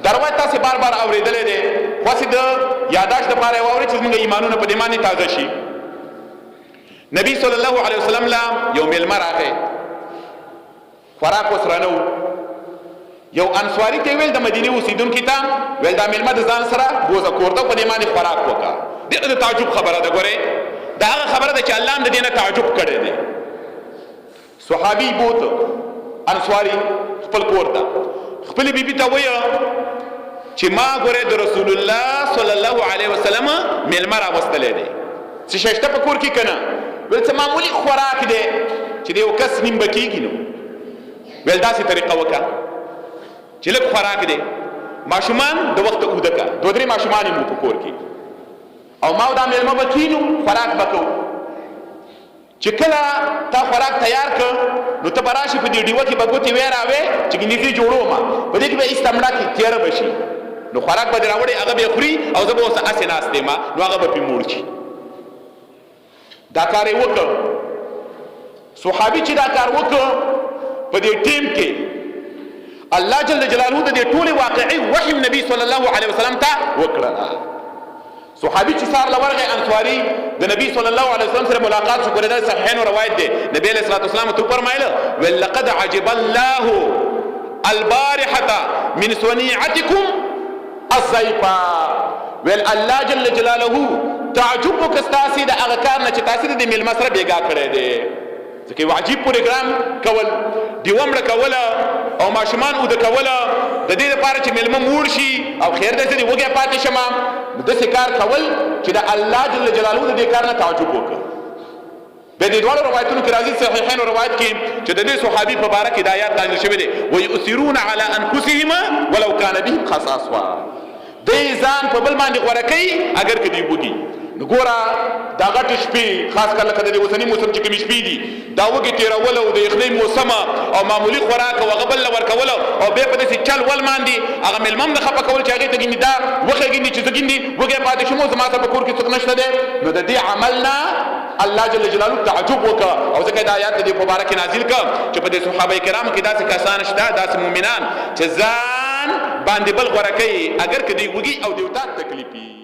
دا روایت تاسو بار بار اورېدلې دی، خو هسې د یاداشت دپاره یې واورئ چې زموږ ایمانونه په دې باندې تازه شي. نبی صلی الله علیه وسلم لا یو میلمه راغی، خوراک ورسره نه و. یو انصاري ته ویل، د مدینې اوسېدونکي ته ویل، دا میلمه د ځان سره بوځه کور ته، په دې باندې خوراک وکړه. ډېره د تعجب خبره ده. ګورئ، دا هغه خبره ده چې الله هم د دې نه تعجب کړی دی. صحابي بوت انصاري خپل کور ته، خپل بیبي ته وایي چې ما ګوره د رسول الله صلی الله علیه وسلم میلمه راوستلی دی، څه شی شته په کور کې که نه؟ ویل څه معمولي خوراک دی چې د یو کس نیم به کېږي. نو ویل داسې طریقه وکړه چې لږ خوراک دی، ماشومان د وخته اوده که، دوه درې ماشومان یې مو په کور کې، او ما او دا میلمه به کینو، خوراک به کوو. چې کله تا خوراک تیار کړ نو ته به راشې، په دې ډیوه کې به ګوتې وې راوې چې ګنې زه جوړوم، په دې کې به ایسته مړه کې تیاره به شي، نو خوراک به دې راوړی، هغه به یې خوري او زه به اوس هسې ناست یم، نو هغه به پرې موړ شي. دا کار یې وکړ. صحابي چې دا کار وکړ، په دې ټیم کې الله جل جلاله د دې ټولې واقعي وحي نبی صلی الله علیه وسلم ته وکړه. صحابي چې سار لورغه انصاري د نبی صلی الله علیه وسلم سره ملاقات شو، ګوره دا صحیحین روایت دی، نبی علیہ الصلوۃ والسلام ته فرمایله، ول لقد عجب الله البارحه من صنيعتكم الضيفه. ول الله جل جلاله تعجب وکستاسي د هغه کار نه چې تاسو د میلمه سره بیګا کړی دی، ځکه یو عجیب پروګرام کول، ډیوه مړه کوله او ماشومان اوده کوله د دې لپاره چې میلمه موړ شي او خیر دی زه دې وږی پاتې شم. نو داسې کار کول چې د الله جل جلاله د دې کار نه تعجب وکړ. د دې دواړو روایتونو کې راځي، صحیحین روایت کې، چې د دې صحابي په باره کې د آیات نازل شوی دی، ویؤثرون علی انفسهم ولو کان بهم خصاصه. دی ځان په بل باندې غوره کوي اګر که دی وږي. نو ګوره دا غټې شپې، خاص کر لکه د دې اوسني موسم چې کومې شپې دي، دا وږي تېرول او د یخنۍ موسم او معمولي خوراک او هغه بل له ورکول او بیا په داسې چل ول باندې هغه مېلمه هم نه خفه کول چې هغې ته ګیندي دا وښیه ګیندي چې زه ګیندي وږی پاتې شوم او زما سره په کور کې څوک نشته دی. نو د دې عمل نه الله جل جلاله تعجب وکړ او ځکه دا آیات د دې په باره کې نازل کړ چې په دې صحابه کرامو کې داسې کسان شته، داسې مؤمنان چې ځان باندې بل غوره کوي اګر که دوی وږي او دیو ته تکلیفي.